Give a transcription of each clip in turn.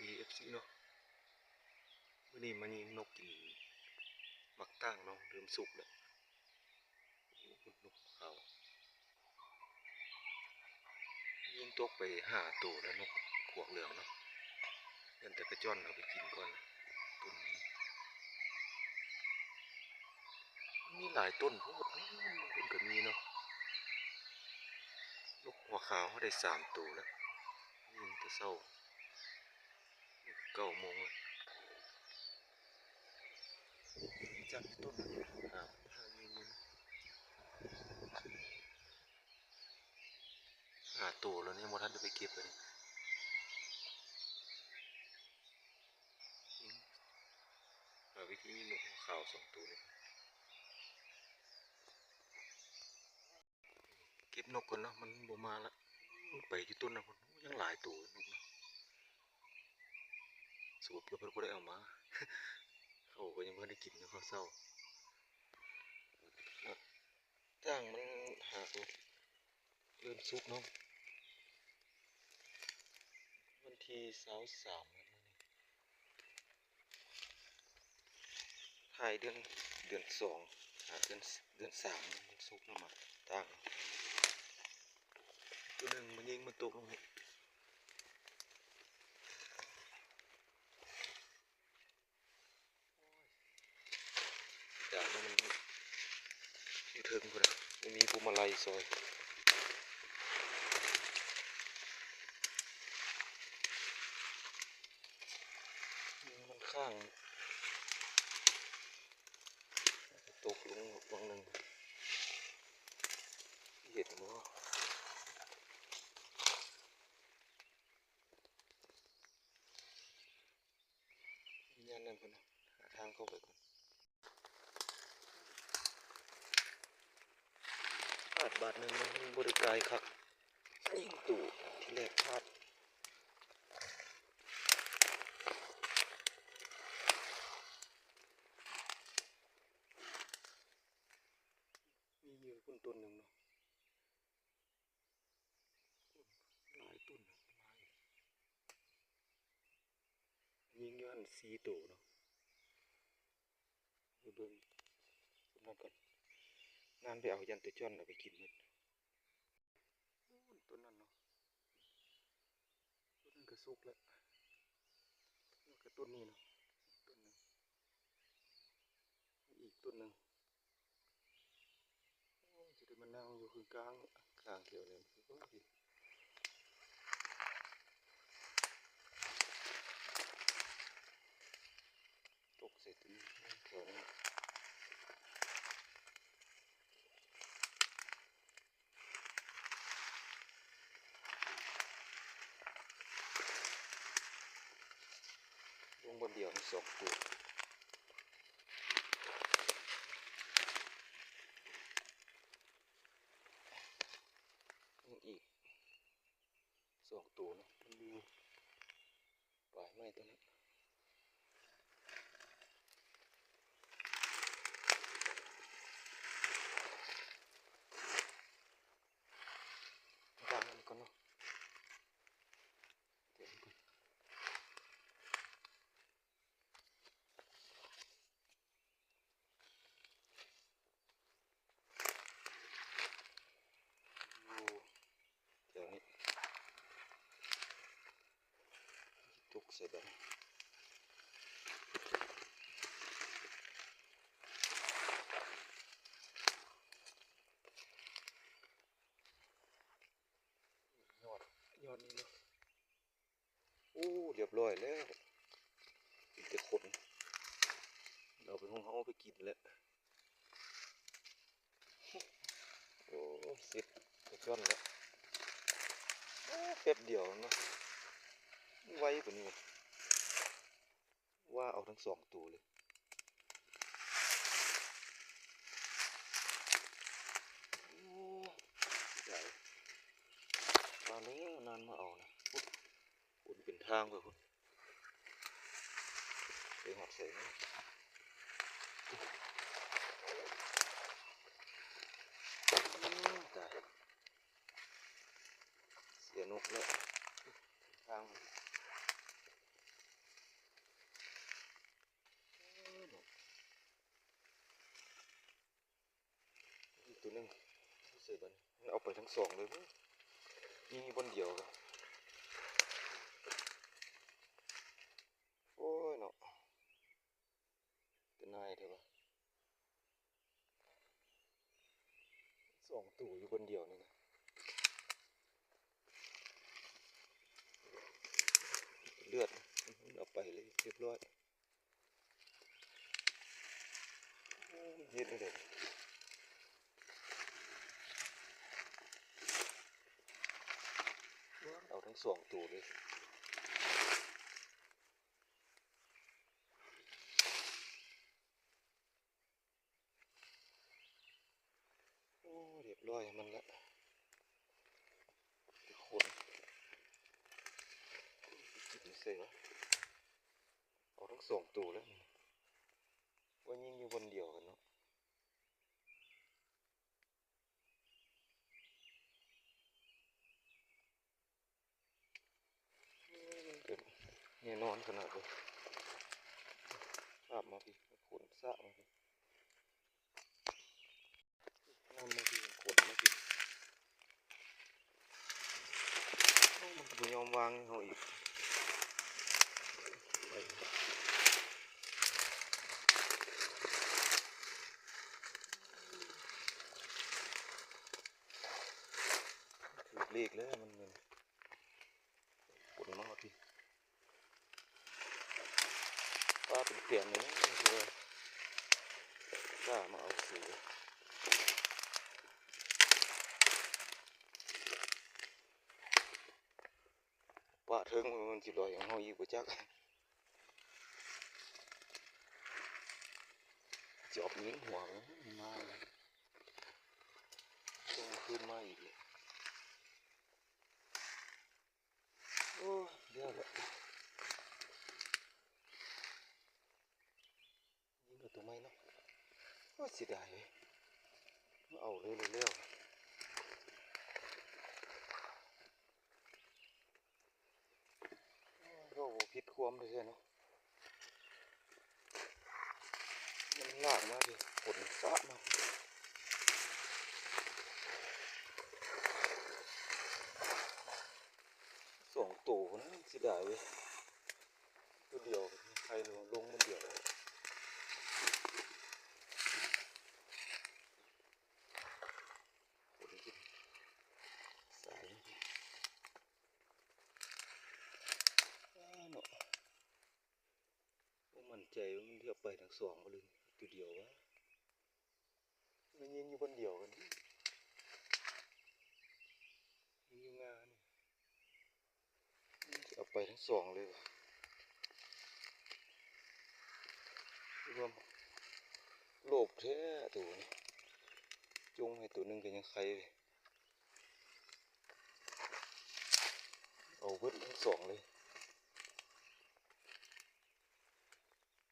ດີ ເອັຟຊີ ເນາະ ມື້ນີ້ມາຍິງນົກກິນໝາກຕ່າງເນາະ ເລີ່ມສຸກແລ້ວ. ນົກຂາວ ຍິງຕົກໄປຫ້າໂຕແລ້ວ ນົກຂວາກເຫຼືອງເນາະ. ຢ້ານແຕ່ກະຈ້ອນເອົາໄປກິນກ່ອນ. ຕົ້ນນີ້ມີຫຼາຍຕົ້ນໂພດ ເພິ່ນກະມີເນາະ. ນົກຫົວຂາວເຮົາໄດ້ສາມໂຕແລ້ວ ຍິງແຕ່ເຊົ້າ ເກົ້າໂມງແລ້ວ. ຈັບຢູ່ຕົ້ນນັ້ນ ຫາ ຫາຍິງຢູ່ ຫ້າໂຕແລ້ວນີ້ ຍັງບໍ່ທັນໄດ້ໄປເກັບເລີຍ. ຫາວິທີຍິງນົກຂາວສອງໂຕນີ້. ເກັບນົກກ່ອນເນາະ ມັນບໍ່ມາລະ. ມັນໄປຢູ່ຕົ້ນນັ້ນພຸ້ນ ຍັງຫຼາຍໂຕນົກນະ. ສະຫຼຸບແລ້ວເພິ່ນບໍ່ໄດ້ເອົາມາ ເຂົາກະຍັງບໍ່ໄດ້ກິນເນາະ ເຂົ້າເຊົ້າ. ຕ່າງມັນຫາກເລີ່ມສຸກເນາະ ວັນທີຊາວສາມແລ້ວມື້ນີ້ ທ້າຍເດືອນ ເດືອນສອງ ຫາເດືອນ ເດືອນສາມມັນສຸກເນາະ. ໝາກຕ່າງ ໂຕໜຶ່ງມາຍິງມັນຕົກລົງນີ້. ຢ່າງນັ້ນມັນຢູ່ເທິງພຸ້ນນະ ບໍ່ມີພວງມາໄລຊ່ອຍ. ມັນຄ້າງ ຕົກລົງວັງໜຶ່ງ ເຫັນບໍ່? ຢ້ານນັ້ນພຸ້ນນະ ຫາທາງເຂົ້າໄປກ່ອນ. ພາດບາດໜຶ່ງ ມັນບໍ່ໄດ້ກາຍຄັກ ຍິງໂຕທີແລກພາດ. ມີຢູ່ພຸ້ນຕົ້ນໜຶ່ງເນາະ. ຫຼາຍຕົ້ນ ຍິງຢູ່ຫັ້ນສີ່ໂຕເນາະ. ໄປເບິ່ງຕົ້ນນັ້ນກ່ອນ ນານໄປເອົາ ຢ້ານໂຕຈ້ອນເອົາໄປກິນໝົດ. ໂອ້ ຕົ້ນນັ້ນເນາະ ຕົ້ນນັ້ນກະສຸກແລ້ວ ແລ້ວກະຕົ້ນນີ້ເນາະ ຕົ້ນໜຶ່ງ ອີກຕົ້ນໜຶ່ງ. ໂອ້ຍ ຈະໄດ້ມານັ່ງຢູ່ຄືກາງ ກາງແຖວນີ້ ໂອ້ຍ ຕົກໃສ່ຕົ້ນແຖວນີ້. ລົງບ່ອນດຽວນີ້ສອງໂຕ ນີ້ອີກສອງໂຕເນາະ ມັນຢູ່ປາຍໄມ້ໂຕນັ້ນ. ວາງອັນນີ້ກ່ອນເນາະ ດຽວ ໂອ້ ແຖວນີ້ ຕົກໃສ່ບາດ ຍອດ ຍອດນີ້ເນາະ. ໂອ້ ລຽບຮ້ອຍແລ້ວ ມີແຕ່ຂົນ ເອົາໄປ ຂອງເຮົາເອົາໄປກິນແລ້ວ. ໂອ້ ເສັດກະຈ້ອນແລ້ວ. ໂອ້ ແປັບດຽວເນາະ ໄວປານນີ້ ວ່າເອົາທັງສອງໂຕເລີຍ. ໂອ້ ເສຍດາຍ ວ່າແລ້ວນານມາເອົານະ. ໂອ້ ຄົນເປັນທາງໄປພຸ້ນ ໄປຮອດໃສເນາະ. ໂອ້ ຕາຍ ເສຍນົກແລ້ວ ທາງ. ບັດນີ້ມັນເອົາໄປທັງສອງເລີຍ. ຍິງຢູ່ບ່ອນດຽວ ໂອ້ຍເນາະ ເປັນນາຍແທ້ວະ. ສອງໂຕຢູ່ບ່ອນດຽວນີ້ນະ ເລືອດ ເອົາໄປເລີຍ ຮຽບຮ້ອຍ. ໂອ້ ມັນເຮັດແນວໃດ ເອົາທັງສອງໂຕເລີຍ. ໂອ້ ຮຽບຮ້ອຍມັນລະ ຄົນ ກິນໃສ່ວະ ເອົາທັງສອງໂຕແລ້ວ ວ່າຍິງຢູ່ບ່ອນດຽວກັນເນາະ. ແນ່ນອນຂະໜາດເລີຍ. ອາບມາພີ້ ຂົນສະມາພີ້ ນຳມາພີ້ ຂົນມາພີ້. ເອົ້າ ມັນບໍ່ຍອມວາງໃຫ້ເຮົາອີກ. ຖືກເລກແລ້ວມັນ ມັນຂົນມາພີ້ ປາເປັນແກນເລີຍນະ ຄືວ່າກ້າມາເອົາຊື່. ປາເທິງມັນຊິລອຍຂອງເຮົາອີກບໍ່ຈັກ. ຈອບຍິງຫົວມັນມາ ສົ່ງຄືນມາອີກ. ໂອ້ ແລ້ວລະ ຍິງເອົາໂຕໃໝ່ເນາະ. ໂອ້ ເສຍດາຍເວີຍ ເອົາເລີຍແລ້ວ ເວົ້າບໍ່ຜິດຄວາມເລີຍເນາະ. ມັນລາກມາເດ້ ຂົນສະມາ ສອງໂຕພຸ້ນນະ. ເສຍດາຍເວີຍ ໂຕດຽວ ໃຄລົງມັນດຽວ ຂົນກິນສາຍ ອ້າ ເນາະ. ບໍ່ໝັ້ນໃຈວ່າມັນຊິເອົາໄປທັງສອງບໍ່ ຫຼືໂຕດຽວວະ. ມັນຍິງຢູ່ບ່ອນດຽວກັນ ຍິງຢູ່ງ່ານີ້ ມັນຊິເອົາໄປທັງສອງເລີຍວະ. ລວມໂລບແທ້ໂຕນີ້ ຈົ່ງໃຫ້ໂຕໜຶ່ງກໍຍັງໄຄເວີຍ. ເອົາເບິດທັງສອງເລີຍ.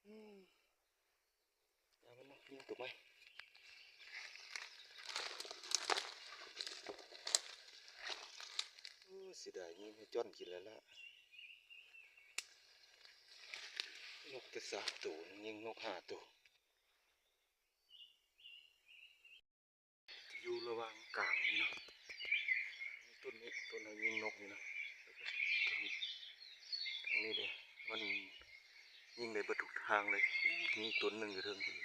ອືມ ເອົາມັນມາຍິງໂຕໃໝ່. ໂອ້ ເສຍດາຍ ຍິງໃຫ້ຈ້ອນກິນແລ້ວລະ. ນົກແຕ່ສາມໂຕ ຍິງນົກຫ້າໂຕ. ຢູ່ລະຫວ່າງກາງນີ້ເນາະ ຕົ້ນນີ້ ຕົ້ນເຮົາຍິງນົກນີ້ນະ ແລ້ວກໍຕົ້ນນີ້ ທາງນີ້ເດ້ ມັນຍິງໄດ້ເບິດທຸກທາງເລີຍ. ໂອ້ ມີຕົ້ນໜຶ່ງຢູ່ເທິງພຸ້ນ.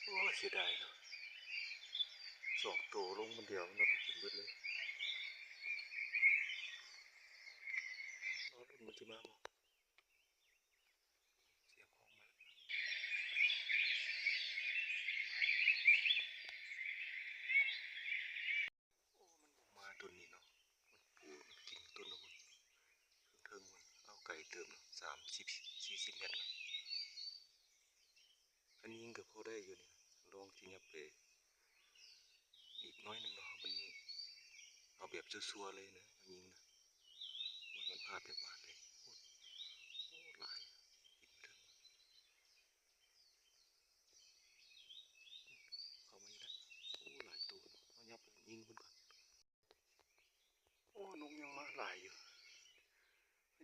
ໂອ້ ເສຍດາຍເນາະ ສອງໂຕລົງມື້ດຽວ ມັນເອົາໄປກິນເບິດເລີຍ. ລໍລຸ້ນມັນຊິມາບໍ່? ສຽງຮ້ອງມາແລ້ວ. ໂອ້ ມັນບໍ່ມາຕົ້ນນີ້ເນາະ ມັນປູ ມັນກິນຕົ້ນພຸ້ນ ເທິງໆ ພຸ້ນ. ເອົາ ໄກເຕີບເນາະ ສາມສິບ ສີ່ສິບແມັດເນາະ. ອັນຍິງກໍພໍໄດ້ຢູ່ນີ້ ລອງຊິຫຍັບໄປອີກໜ້ອຍໜຶ່ງເນາະ. ມັນເອົາແບບຊົ່ວໆເລີຍນະ ຍິງນະ. ໂອ້ຍ ມັນພາດແຕ່ບາດເລີຍ. ໂອ້ ຫຼາຍ ເຂົ້າມາອີກແລ້ວ. ໂອ້ ຫຼາຍໂຕເນາະ. ເຮົາຫຍັບໄປຍິງເພິ່ນກ່ອນ. ໂອ້ ນົກຍັງມາຫຼາຍຢູ່.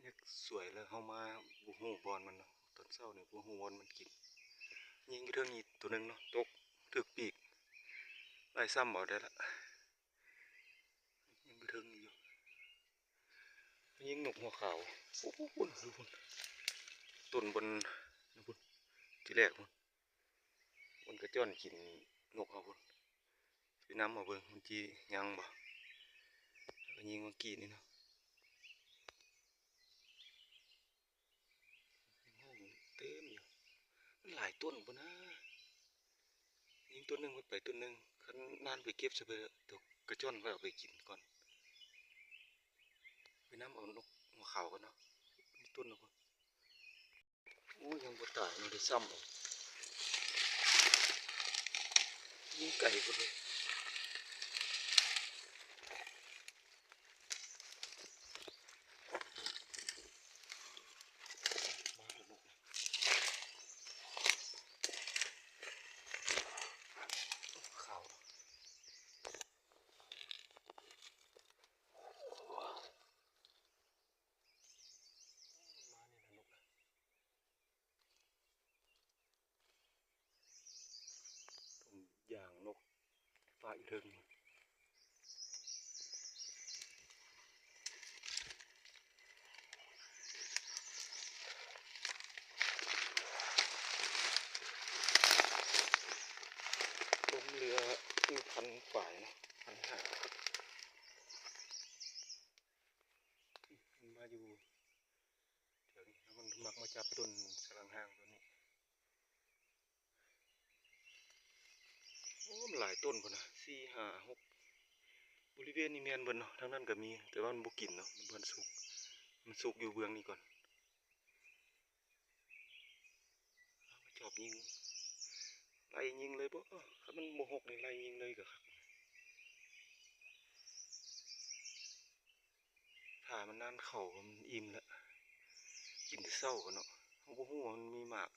ຢາກສວຍແລ້ວ ເຮົາມາບໍ່ຮູ້ບ່ອນມັນເນາະ ຕອນເຊົ້ານີ້ບໍ່ຮູ້ບ່ອນມັນກິນ. ຍິງຢູ່ເທິງນີ້ໂຕໜຶ່ງເນາະ ຕົກ ຖືກປີກ ໄລ່ຊ້ຳເອົາໄດ້ລະ ຍັງບໍ່ເຖິງຢູ່. ຍິງນົກຫົວຂາວ ໂອ້ ພຸ້ນ ພຸ້ນ ຕົ້ນບ່ອນ ພຸ້ນ ທີແລກພຸ້ນ ມັນກະຈ້ອນກິນນົກເຮົາພຸ້ນ ໄປນຳເອົາເບິ່ງ ມັນຊິຍັງບໍ່ ກະຍິງເມື່ອກີ້ນີ້ເນາະ. ເຕັມຢູ່ ມັນຫຼາຍຕົ້ນພຸ້ນນະ ຍິງຕົ້ນໜຶ່ງ ມັນໄປຕົ້ນໜຶ່ງ ຄັນນານໄປເກັບຊະເບີ ໂຕກະຈ້ອນຂ້ອຍເອົາໄປກິນກ່ອນ ໄປນຳເອົານົກຫົວຂາວກ່ອນເນາະ ມີຕົ້ນນະພຸ້ນ. ໂອ້ຍ ຍັງບໍ່ຕາຍເນາະ ໄດ້ຊ້ຳເອົາ ຍິງໄກພຸ້ນເດ. ຢາງນົກຟ້າອີເທິງ ລົງເຫຼືອຢູ່ພັນປາຍເນາະ ພັນຫ້າ ມັນມາຢູ່ ແຖວນີ້ ມັນມັກມາຈັບຕົ້ນສະຫຼັງຫ້າງຕົ້ນນີ້. ໂອ້ ມັນຫຼາຍຕົ້ນພຸ້ນນະ ສີ່ ຫ້າ ຫົກ ບໍລິເວນນີ້ແມ່ນເບິດເນາະ ທາງນັ້ນກະມີ ແຕ່ວ່າມັນບໍ່ກິນເນາະ ມັນບໍ່ທັນສຸກ ມັນສຸກຢູ່ເບື້ອງນີ້ກ່ອນ. ຈອບຍິງ ໄລ່ຍິງເລີຍບໍ ຄັນມັນບໍ່ຫົກນີ້ ໄລ່ຍິງເລີຍກະຄັກ. ຖ້າມັນນານເຂົ້າ ມັນອີ່ມລະ ກິນແຕ່ເຊົ້າພຸ້ນເນາະ ເຮົາບໍ່ຮູ້ວ່າມັນມີໝາກ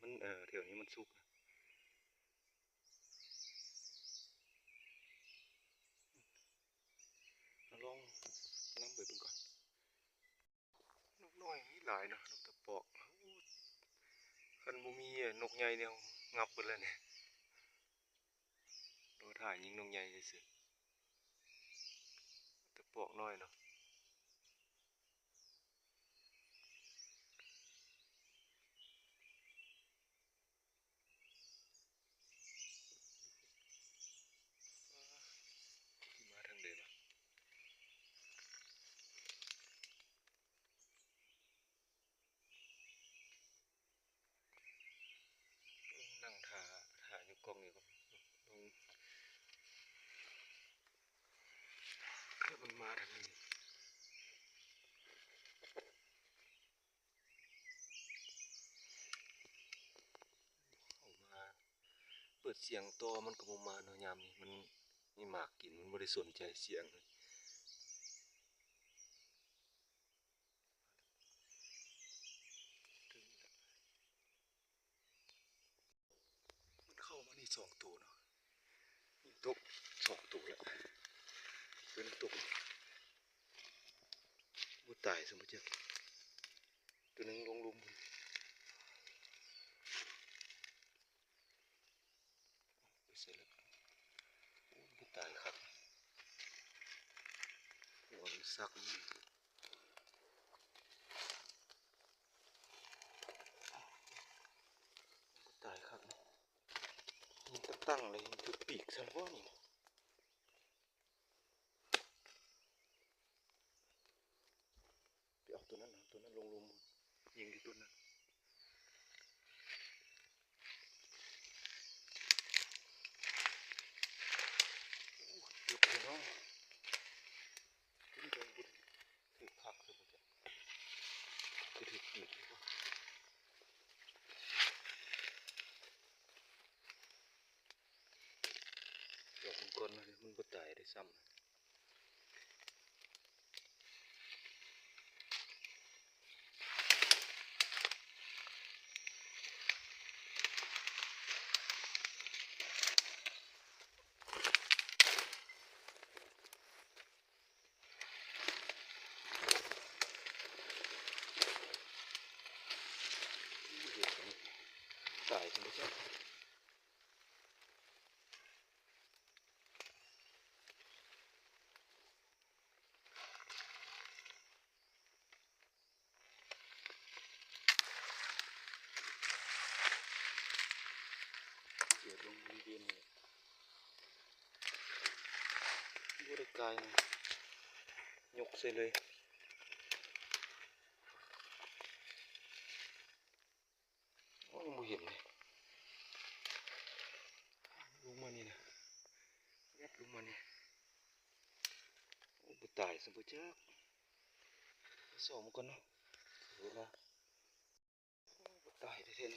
ມັນ ເອີ ແຖວນີ້ມັນສຸກ. ລອງນຳໄປເບິ່ງກ່ອນ ນົກນ້ອຍມີຫຼາຍເນາະ ນົກຕາປອກ ໂອ້ ຄັນບໍ່ມີນົກໃຫຍ່ແນວ ງັບເບິດແລ້ວນີ້ ລໍຖ້າຍິງນົກໃຫຍ່ຊື່ໆ ຕາປອກນ້ອຍເນາະ. ມາທາງໃດວະ ນັ່ງຖ້າ ຖ້າຢູ່ກ້ອງນີ້ກ່ອນ ເພື່ອມັນມາທາງນີ້. ເຂົ້າມາເປີດສຽງຕໍ່ມັນກະບໍ່ມາເນາະ ຍາມນີ້ມັນມີໝາກກິນ ມັນບໍ່ໄດ້ສົນໃຈສຽງ. ມັນເຂົ້າມານີ້ສອງໂຕເນາະ ຕົກສອງໂຕແລ້ວ ຕົວໜຶ່ງຕົກ ບໍ່ຕາຍຊັ້ນບໍ່ຈັກ ຕົວໜຶ່ງລົງລຸ່ມ ໄປໃສລະ ໂອ້ ບໍ່ຕາຍຄັກ ຫົວມັນສັກ. ຕາຍຄັກເນາະ ຍິງຕັ້ງໆເລີຍ ຖືກປີກຊັ້ນບໍ່ນີ້ນະ ໄປເອົາຕົວນັ້ນ ເອົາຕົວນັ້ນລົງລຸ່ມ ຍິງທີ່ຕົ້ນນັ້ນ ໂອ້ ເກືອບເລີຍເນາະ ຂຶ້ນໄປ ຖືກຄັກຄືບໍ່ຈັກ ຄືຖືກປີກ ດອກມັງກອນ ມັນບໍ່ຕາຍໄດ້ຊ້ຳ ຕາຍ ບໍ່ຈັກ. ບໍ່ໄດ້ກາຍນະ ຍົກໃສ່ເລີຍ. ໂອ້ ຍັງບໍ່ເຫັນເລີຍ ລົງມານີ້ນະ ແວບລົງມານີ້. ໂອ້ ບໍ່ຕາຍຊະບໍ່ຈັກ ໄປສ່ອງມັນກ່ອນເນາະ ເວລາ. ຕາຍແທ້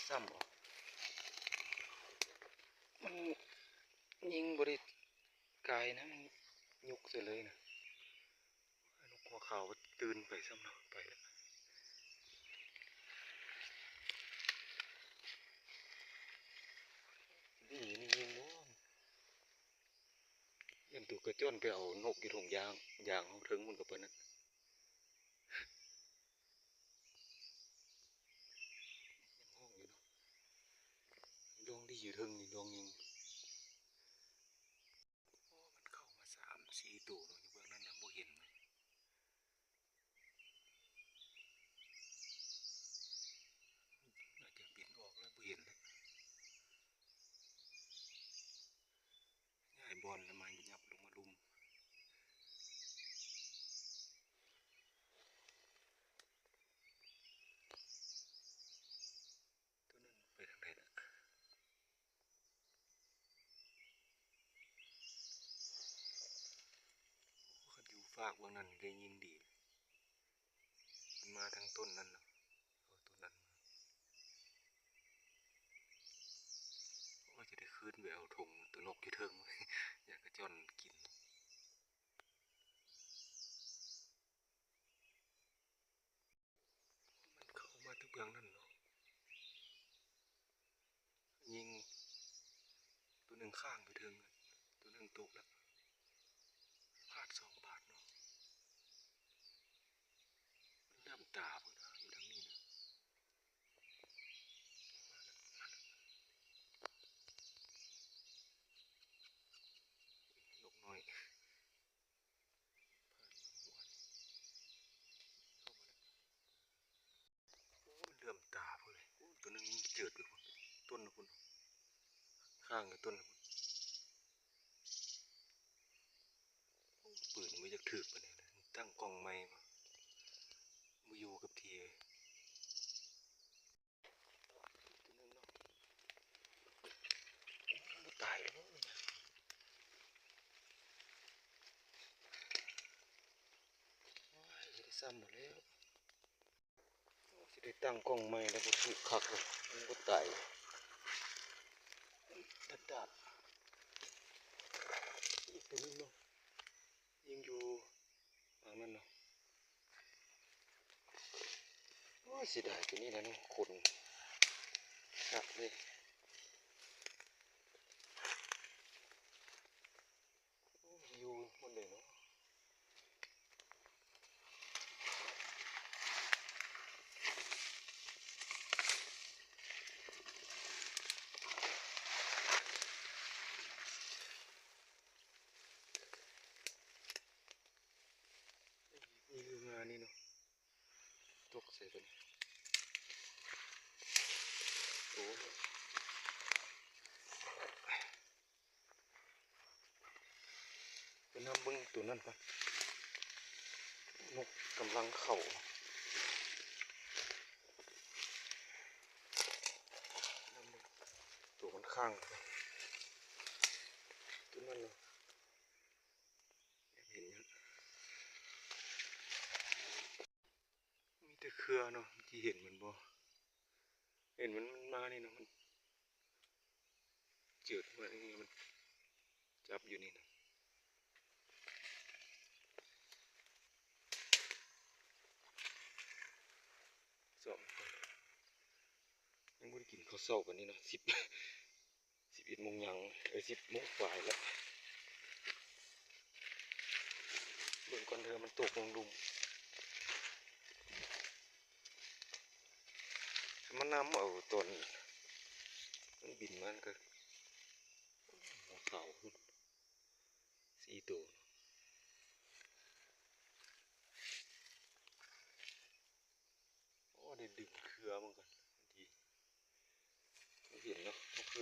ໆ ຊ້ຳເອົາ ມັນຍິງບໍ່ໄດ້ກາຍນະ ມັນຍົກໃສ່ເລີຍນະ. ນົກຫົວຂາວຕື່ນໄປຊ້ຳເນາະ ໄປແລ້ວ. ດີນີ້ຍິງບໍ່ ຢ້ານໂຕກະຈ້ອນໄປເອົານົກຢູ່ທົ່ງຢາງ ຢາງເຮົາເທິງພຸ້ນກະປານນັ້ນ. ຍັງຮ້ອງຢູ່ເນາະ ດວງດີຢູ່ເທິງນີ້ ດວງຍິງ. ໂອ້ ມັນເຂົ້າມາສາມສີ່ໂຕເນາະ ຢູ່ເບື້ອງນັ້ນນະ ບໍ່ເຫັນເລີຍ. ໜ້າຈະບິນອອກແລ້ວ ບໍ່ເຫັນແລ້ວ. ຍ້າຍບ່ອນແລ້ວ ມາຫຍັບລົງມາລຸ່ມ. ໂຕນັ້ນໄປທາງໃດລະ? ຄັນຢູ່ຟາກເບື້ອງນັ້ນໄດ້ຍິນດີ ມາທາງຕົ້ນນັ້ນລະ ເອົາຕົ້ນນັ້ນມາ. ໂອ້ຍ ຈະໄດ້ຄືນໄປເອົາຖົງໂຕນົກຢູ່ເທິງ ຢ້ານກະຈ້ອນກິນ. ມັນເຂົ້າມາແຕ່ເບື້ອງນັ້ນເນາະ ຍິງ ໂຕໜຶ່ງຄ້າງຢູ່ເທິງ ໂຕໜຶ່ງຕົກແລ້ວ ບາດສອງບາດເນາະ. ມັນເຫຼື້ອມຕາພຸ້ນນະ ຢູ່ທາງນີ້ນະ. ນົກນ້ອຍ ໂອ້ ມັນເຫຼື້ອມຕາພຸ້ນເລີຍ. ໂອ້ ໂຕໜຶ່ງຍິງເຈີດຢູ່ພຸ້ນ ຕົ້ນພຸ້ນ ຄ້າງຢູ່ຕົ້ນພຸ້ນ. ໂອ້ ປືນບໍ່ຢາກຖືກປານໃດ ຕັ້ງກ້ອງໃໝ່ ບໍ່ຢູ່ກັບທີ່. ໂຕໜຶ່ງເນາະ ບໍ່ຕາຍແລ້ວ ໂອ້ຍ ຊິໄດ້ຊ້ຳເອົາແລ້ວ. ໂອ້ ຊິໄດ້ຕັ້ງກ້ອງໃໝ່ແລ້ວ ບໍ່ຖືກຄັກເລີຍ ມັນບໍ່ຕາຍ ດາດໆ. ອີກໂຕໜຶ່ງເນາະ ຍິງຢູ່ ປະມານນັ້ນເນາະ. ໂອ້ຍ ເສຍດາຍໂຕນີ້ແຫຼະເນາະ ຂົນຄັກເລີຍ. ໂອ້ຍ ຢູ່ໝົດເລີຍເນາະ. ນີ້ຄືງານີ້ເນາະ ຕົກໃສ່ຕົວນີ້. ໂອ້ ໄປນຳເບິ່ງຕົວນັ້ນກ່ອນ ນົກກຳລັງເຂົ້າ ຕົວມັນຄ້າງ ຕົວນັ້ນເນາະ. ເຫັນ ມີແຕ່ເຄືອເນາະ ທີ່ເຫັນມັນບໍ່ ເຫັນມັນ ມັນມານີ້ເນາະ ມັນເຈີດມານີ້ ມັນຈັບຢູ່ນີ້ນະ. ສອງ ຍັງບໍ່ໄດ້ກິນເຂົ້າເຊົ້າປານນີ້ເນາະ ສິບ ສິບເອັດໂມງຫຍັງ ເອີ ສິບໂມງປາຍແລ້ວ. ເບິ່ງກ່ອນເດີ ມັນຕົກລົງລຸ່ມ ມັນນຳເອົາຕອນມັນບິນມາ ມັນກະຫົວຂາວພຸ້ນ ສີ່ໂຕ. ໂອ້ ໄດ້ດຶງເຄືອມັນກ່ອນ ບາງທີບໍ່ເຫັນເນາະ ເມື່ອຄື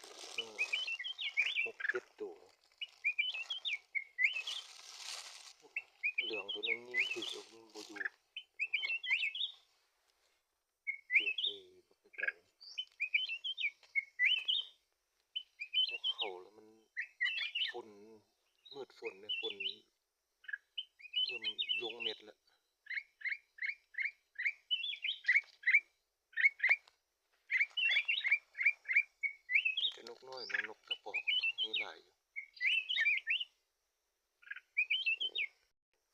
ໂຕໜຶ່ງຍິງຖືກແລ້ວມັນບໍ່ຢູ່ ເກືອບໄປໄກໆ ບໍ່ເຂົ້າແລ້ວ ມັນຝົນ ມືດຝົນເດ້ ຝົນເລີ່ມລົງເມັດແລ້ວ. ມີແຕ່ນົກນ້ອຍເນາະ ນົກກະປອກມີຫຼາຍຢູ່.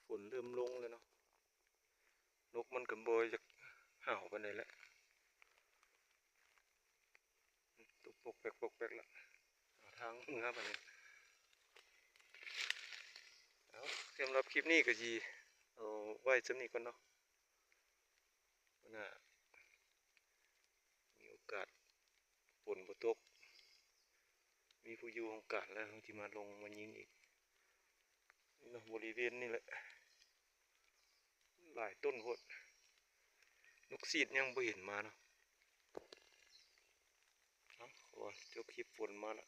ຝົນເລີ່ມລົງແລ້ວເນາະ ນົກມັນກໍບໍ່ຢາກຫ້າວປານໃດແລ້ວ ຕົກປົກແປັກປົກແປັກລະ ເອົາທາງເມືອບາດນີ້. ເອົາ ສຳລັບຄລິບນີ້ກໍຊິເອົາໄວ້ສ່ຳນີ້ກ່ອນເນາະ ມື້ໜ້າ ມີໂອກາດຝົນບໍ່ຕົກ ມີຜູ້ຢູ່ຫ້ອງການແລ້ວ ເຮົາຊິມາລົງມາຍິງອີກເນາະ ບໍລິເວນນີ້ແຫຼະ ຫຼາຍຕົ້ນໂພດ ນົກສີດຍັງບໍ່ເຫັນມາເນາະ. ເອົາ ຈົບຄລິບ ຝົນມາລະ.